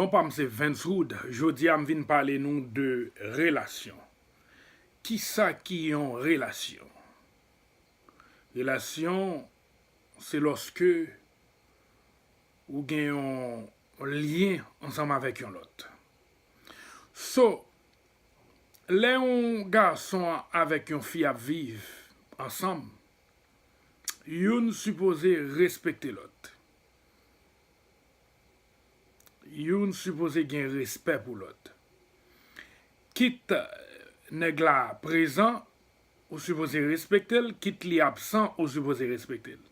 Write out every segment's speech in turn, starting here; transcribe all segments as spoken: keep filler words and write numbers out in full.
Non pa m se Vens Wood. Jodi a m vin pale nou de relasyon. Kisa ki yon relasyon? Relasyon se lòske ou gen yon lyen ansanm avèk yon lòt. So, lè yon gason avèk yon fi ap viv ansanm, youn sipoze respekte lòt. Youn sipoze gen respè pou lòt. Kit nèg la prezan, ou sipoze respekte l, kit li absan, ou sipoze respekte l.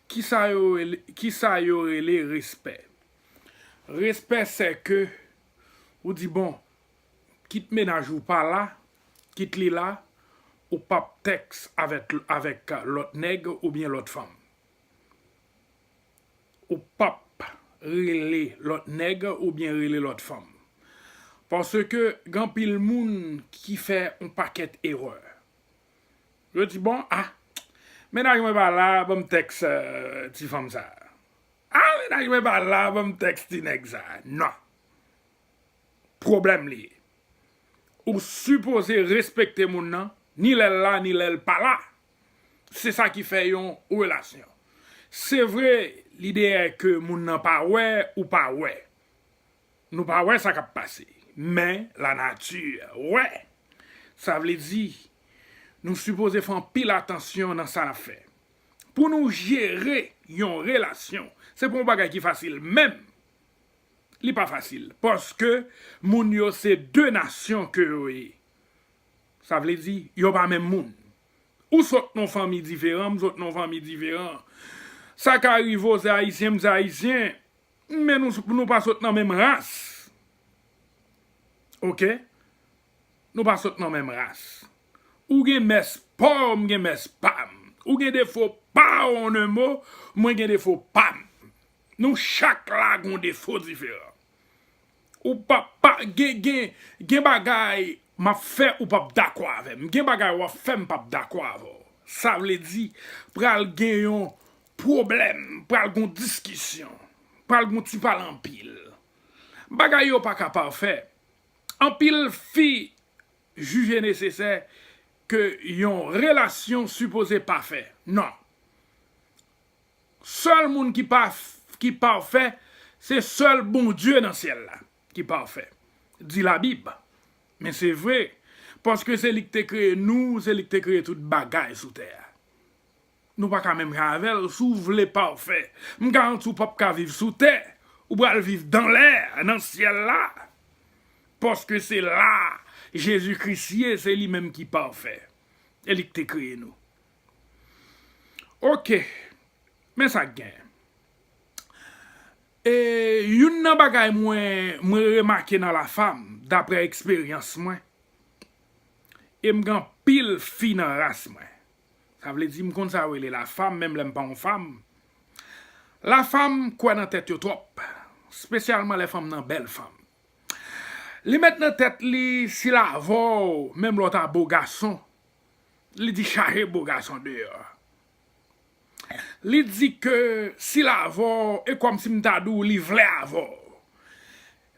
Kisa yo rele, kisa yo rele respè? Respè, se ke ou di, bon, kit mennaj ou pa la, kit li la, ou p ap tèks avèk, avèk lòt nèg oubyen lòt fanm. Ou p ap rele lòt nèg oubyen rele lòt fanm. Paske gen anpil moun ki fè yon pakèt erè. Yo di, bon, ah, mennaj mwen pa la, ban m tèks, euh, ti fanm sa. Ah, mennaj mwen pa la, ban m tèks ti nèg sa. Non. Pwoblèm li ye. Ou sipoze respekte moun nan, ni lè l la, ni lè l pa la. Se sa ki fè yon relasyon. Se vre, lideyè ke moun nan pa wè, ou pa wè. Nou pa wè sa k ap pase. Men, lanati wè. Sa vle di, nou sipoze fè anpil atansyon nan sa n ap fè. Pou nou jere yon relasyon, se pa yon bagay ki fasil menm. Li pa fasil. Paske moun yo se de nasyon ke yo ye. Sa vle di, yo pa menm moun. Ou sot nan yon fanmi diferan, m sot nan yon fanmi diferan. Sa ka rive w se ayisyen, m se ayisyen, men nou, nou pa sot nan menm ras. Oke? Nou pa sot nan menm ras. Ou gen mès pa w, m gen mès pa m. Ou gen defo pa w, en un mot, mwen gen defo pa m. Nou chak la gen yon defo diferan. Ou pa, pa, gen, gen, gen bagay m ap fè ou p ap dakò avè m. Gen bagay w ap fè m p ap dakò avè w. Sa vle di, pral gen yon pwoblèm, pral gen yon diskisyon, pral gen yon ti pale anpil. Bagay yo pa ka pafè. Anpil fi jije nesesè ke yon relasyon sipoze pafè. Non. Sèl moun ki pa, ki pafè, se sèl Bondye nan syèl la ki pafè, di Labib. Men se vre, paske se li ki te kreye nou, se li ki te kreye tout bagay sou tè a. Nou pa ka menm jan avè l. Si w vle pafè, m garanti w p ap ka viv sou tè. Ou pral viv dan lè, nan syèl la. Paske se la Jezi Kris ye, se li menm ki pafè. E li ki te kreye nou. Oke. Men sa k gen. E youn nan bagay mwen, mwen remake nan lafam, daprè eksperyans mwen, e m gen anpil fi nan ras mwen. Sa vle di m konn sa yo rele lafam, menm lè m pa yon fanm. Lafam kwè nan tèt yo twòp, espesyalman lè fanm nan bèl fanm. Li met nan tèt li, si l avè w, menm lè w ta bo gason, li di chaje bo gason deyò. Li di ke si l avè w, e kòmsi m ta di w li vle avè w.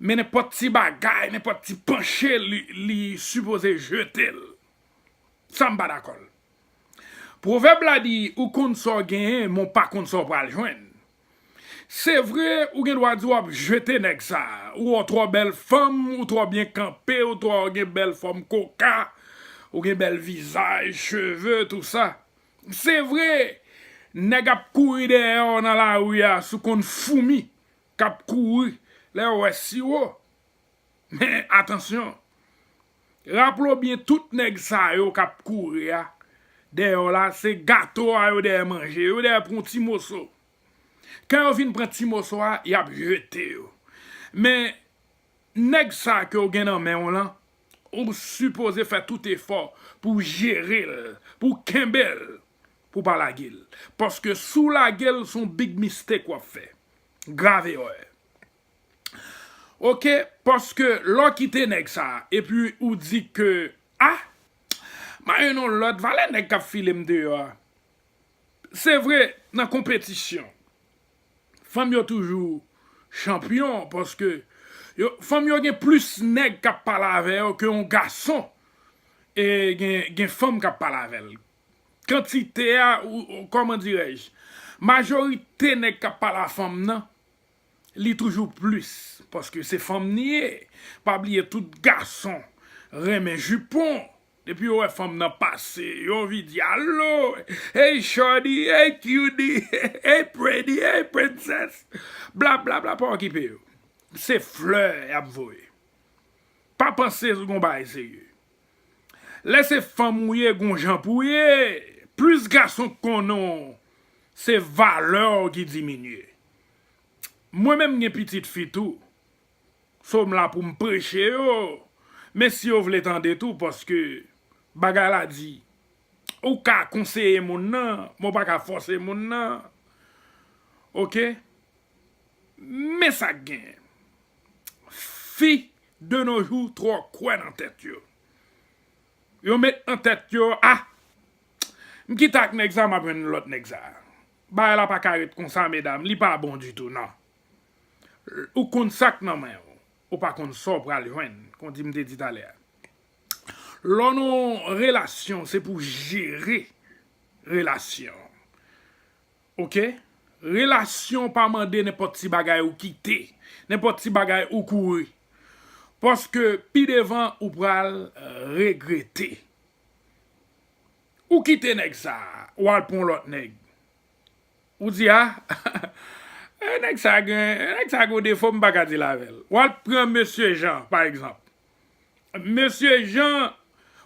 Men nenpòt ti bagay, nenpòt ti panche, li, li sipoze jete l. Sa m pa dakò l. Pwovèb la di, ou konn sa w genyen, men w pa konn sa w pral jwenn. Se vre, ou gen dwa di w ap jete nèg sa. Ou wè w twò bèl fanm, ou twò byen kanpe, ou twò gen bèl fòm koka, ou gen bèl vizaj, cheve, tou sa. Se vre, nèg ap kouri dèyè w nan lari a, si w konn foumi k ap kouri lè yo wè siwo. Men, atansyon! Raple w byen, tout nèg sa yo k ap kouri a, dèyè w la, se gato a yo dèyè manje, yo dèyè pran yon ti moso. Kan yo fin pran ti moso a, y ap jete yo. Men, nèg sa ke w gen nan men w lan, ou sipoze fè tout efò pou w jere l, pou w kenbe l, pou w pa lage l. Paske si w lage l, se yon big mistake w ap fè. Grav erè. Oke, paske lè w kite nèg sa, epi ou di ke, ah, m a jwenn yon lòt valè nèg k ap file m deyò a. Se vre, nan konpetisyon, fanm yo toujou chanpyon, paske Yo, fanm yo gen plis nèg k ap pale avè yo ke yon gason e gen, gen fanm k ap pale avè l. Kantite a, ou, ou, kòman dirèj, majorite nèg k ap pale a fanm nan, li toujou plis, paske se fanm li ye. Pa bliye tout gason renmen jipon. Depi yo wè fanm nan pase, yo anvi di, "Alo, hey shorty, hey cutie, hey pretty, hey princess." Bla, bla, bla, pa okipe yo. Se flè y ap voye. Pa panse se yon bagay serye. Lè se fanm ou ye, gon jan pou ye. Plis gason k konnen w, se valè w ki diminye. Mwen menm gen pitit fi tou. So m la pou m preche yo. Men si yo vle tande tou, paske bagay la di, ou ka konseye moun nan, men w pa ka fòse moun nan. Oke? Men sa k genyen. Fi de nos jours twò kwè nan tèt yo. Yo met nan tèt yo, ah, m kite ak nèg sa, m ap jwenn lòt nèg sa. Bagay la pa ka ret konsa, medam, li pa bon ditou, non. Ou konn sa k nan men w, ou pa konn sa w pral jwenn, kon di m te di talè a. Lè w nan yon relasyon, se pou jere relasyon. Oke? Relasyon pa mande nenpòt ti bagay ou kite, nenpòt ti bagay ou kouri. Paske pi devan ou pral regrete. Ou kite nèg sa, w al pran yon lòt nèg. Ou di, ah, eh, nèg sa gen, nèg sa gen yon defo, m pa ka deal avè l. W al pran mesye Jan, pa egzanp. Mesye Jan,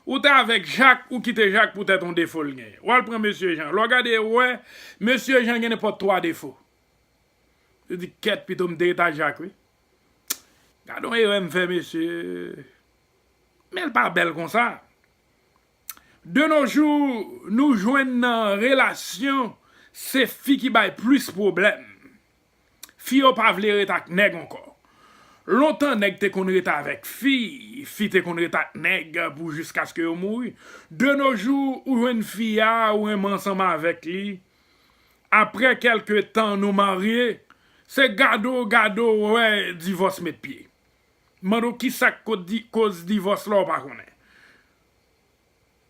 ou te avèk Jak, ou kite Jak poutèt yon defo l genyen. W al pran mesye Jan. Lè w gade, ou wè, mesye Jan gen nenpòt twa defo. Ou di, kèt, pito m te ret ak Jak, wi. Gade yon erè m fè, mesye. Men l pa bèl konsa. De nos jours, nou jwenn nan relasyon, se fi ki bay plis pwoblèm. Fi yo pa vle ret ak nèg ankò. Lontan, nèg te konn ret avèk fi, fi te konn ret ak nèg pou jiskaske yo mouri. De nos jours, ou jwenn fi a, ou renmen ansanm avèk li. Apre kèlke tan, nou marye, se gade w, gade w, ou wè divòs met pye. Mande w kisa k koz di-, koz divòs la, ou pa konnen.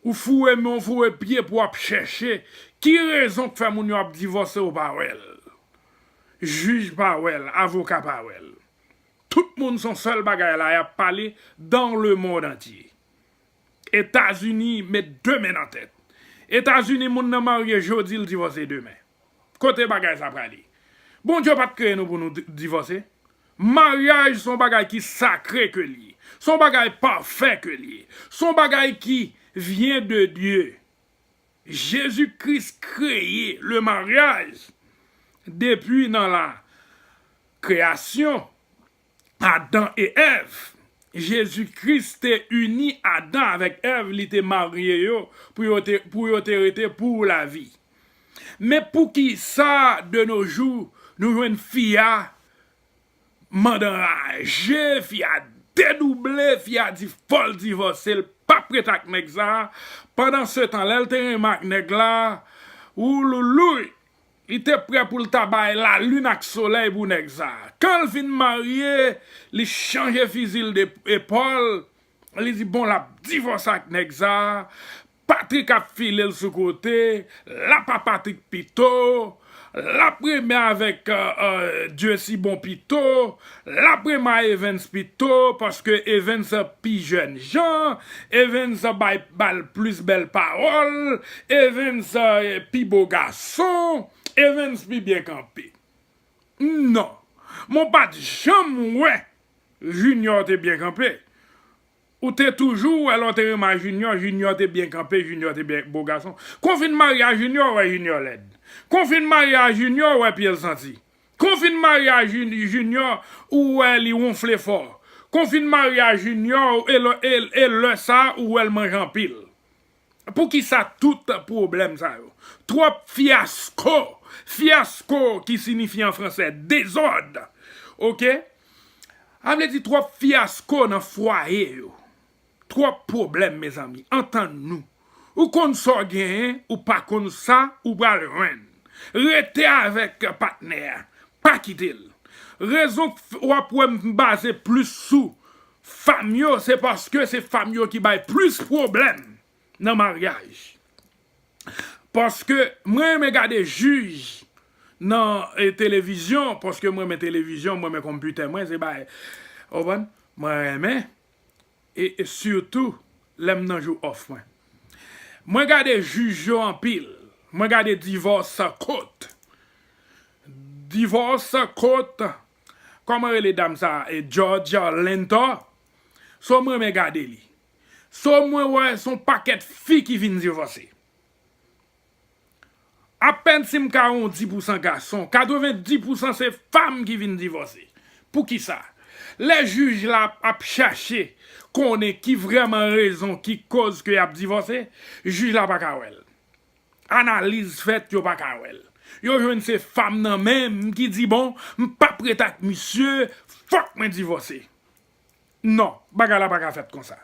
Ou foure men, ou foure pye pou w ap chèche ki rezon k fè moun yo ap divòse, ou pa wè l. Jij pa wè l, avoka pa wè l. Tout moun se yon sèl bagay la y ap pale dans le monde entier. Etazini met de men nan tèt. Etazini, moun nan marye jodi, l divòse demen. Kote bagay sa prale? Bondye pa t kreye nou pou nou di-, divòse. Maryaj se yon bagay ki sakre ke l ye. Se yon bagay pafè ke l ye. Se yon bagay ki vyen de Dye. Jezi Kris kreye le maryaj depi nan la kreyasyon, Adan e Èv. Jezi Kris te ini Adan avèk Èv, li te marye yo pou yo te, pou yo te rete pou lavi. Men poukisa de nos jours nou jwenn fi a mande anraje, fi a dedouble, fi a di fò l divòse, l p ap ret ak nèg sa a. Pandansetan, lè l te renmen ak nèg la, wouloulouy, li te prè pou l ta bay lalin ak solèy pou nèg sa a. Kan l fin marye, li chanje fizi l de epòl, li di, bon, l ap divòse ak nèg sa a. Patrick ap file l sou kote, l ap a Patrick pito, l ap renmen avèk, euh, euh, Dieusibon pito, l ap renmen a Evens pito, paske Evens pi jèn jan, Evens bay, ba l plis bèl pawòl, Evens, euh, pi bo gason, Evens pi byen kanpe. Non. Mwen pa t janm wè Junior te byen kanpe. Ou te toujou wè lè w te renmen a Junior, Junior te byen kanpe, Junior te byen bo gason. Kon w fin marye a Junior, ou wè Junior lèd. Kon w fin marye a Junior, ou wè pye l santi. Kon w fin marye a Jun-, Junior, ou wè li wonfle fò. Kon w fin marye a Junior, e lè, e, e lè sa a, ou wè l manje anpil. Poukisa tout pwoblèm sa yo? Twòp fyasko. Fyasko ki sinifye an fransè dezòd. Oke? Sa vle di twòp fyasko nan fwaye yo. Twòp pwoblèm, mezanmi. Antann nou. Ou konn sa w genyen, ou pa konn sa ou pral jwenn. Rete avèk patnè a. Pa kite l. Rezon k f-, w ap wè m baze plis sou fanm yo, se paske se fanm yo ki bay plis pwoblèm nan maryaj. Paske mwen renmen gade jij nan, e, televizyon, paske mwen renmen televizyon, mwen renmen konpitè mwen, se bagay, w konprann? Mwen renmen, e, e sitou lè m nan jou off mwen. Mwen gade jij yo anpil. Mwen gade Divorce Court. Divorce Court, kòman rele dam sa? E George Lentor. So mwen renmen gade li. So mwen wè se yon pakèt fi ki vin divòse. Apèn si m ka wè yon dis pousan gason, katrevendis pousan se fanm ki vin divòse. Poukisa? Lè jij la ap chache konnen ki vrèman rezon ki koz ke y ap divòse, jij la pa ka wè l. Analiz fèt, yo pa ka wè l. Yo jwenn se fanm nan menm ki di, "Bon, m p ap ret ak misye, fòk mwen divòse." Non, bagay la pa ka fèt konsa.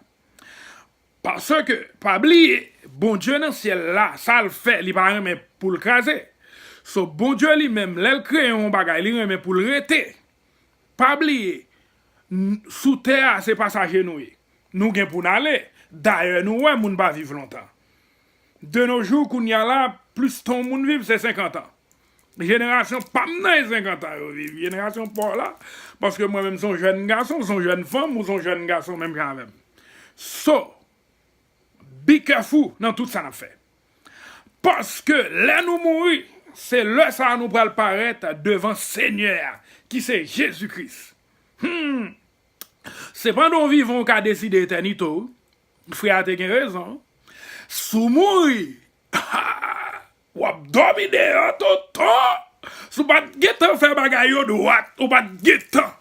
Paske, pa bliye, Bondye nan syèl la, sa l fè, li pa renmen pou l kraze. So, Bondye li menm, lè l kreye yon bagay, li renmen pou l rete. Pa bliye, n-, sou tè a, se pasaje nou ye. Nou gen pou n ale. Dayè, nou wè moun pa viv lontan. De nos jours, kounye a la, plis tan yon moun viv, se senkant an. Jenerasyon pa m nan e senkant an yo viv. Jenerasyon pa w la, paske mwen menm se yon jèn gason, se yon jèn fanm, ou se yon jèn gason menm jan avè m. So, be careful nan tout sa n ap fè. Paske lè nou mouri, se lè sa a nou pral parèt devan Senyè a, ki se Jezi Kris. Hmm. Se pandan w vivan w ka deside etènite w. Frè a te gen rezon. Si w mouri, w ap dòmi deyò tonton. Si w pa t gentan fè bagay yo dwat, ou pa t gentan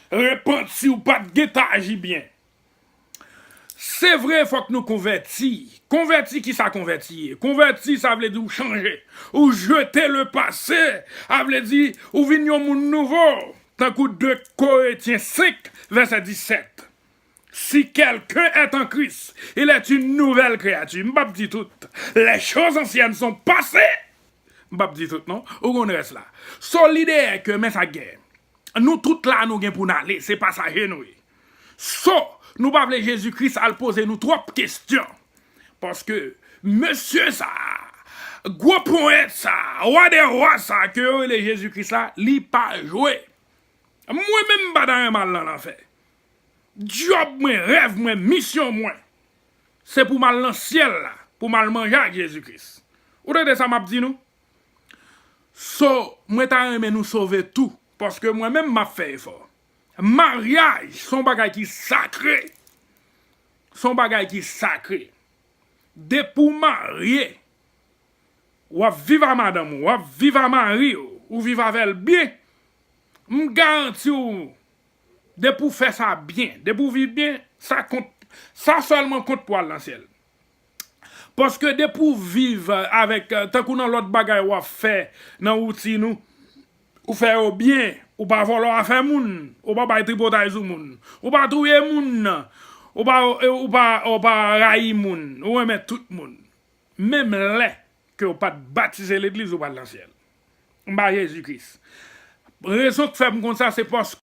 repanti, ou pa t gentan aji byen. Se vre, fòk nou konvèti. Konvèti, kisa konvèti ye? Konvèti, sa vle di ou chanje. Ou jete le pase, sa vle di ou vin yon moun nouvo. Tankou de Korentyen senk, vèsè disèt. Si quelqu'un est en Christ, il est une nouvelle créature. M p ap di tout. Les choses anciennes sont passées. M p ap di tout, non. Ou konn rès la. So, lide a ke men sa gen. Nou tout la, nou gen pou n ale. Se pasaje nou ye. So, nou pa vle Jezi Kris al poze nou twòp kesyon. Paske mesye sa, gwo ponyèt sa, wa dè wa sa ke yo rele Jezi Kris la, li pa jwe. Mwen menm m pa ta renmen al nan lanfè. Djòb mwen, rèv mwen, misyon mwen, se pou m al nan syèl la, pou m al manje ak Jezi Kris. Ou tande sa m ap di nou? So, mwen ta renmen nou sove tou, paske mwen menm m ap fè efò. Maryaj se yon bagay ki sakre. Se yon bagay ki sakre. Depi w marye, w ap viv a madanm ou, w ap viv a mari w, ou viv avè l byen, m garanti w, depi w fè sa byen, depi w viv byen, sa kont, sa sèlman kont pou al nan syèl. Paske depi w viv avèk, tankou nan lòt bagay w ap fè nan woutin ou, ou fè yo byen, ou pa vòlò afè moun, ou pa bay tripotay sou moun, ou pa touye moun, ou pa, ou pa, ou pa rayi moun, ou renmen tout moun. Menm lè ke w pa t batize legliz, ou pral nan syèl. M ba Jezi Kris. Rezon k fè m konn sa, se paske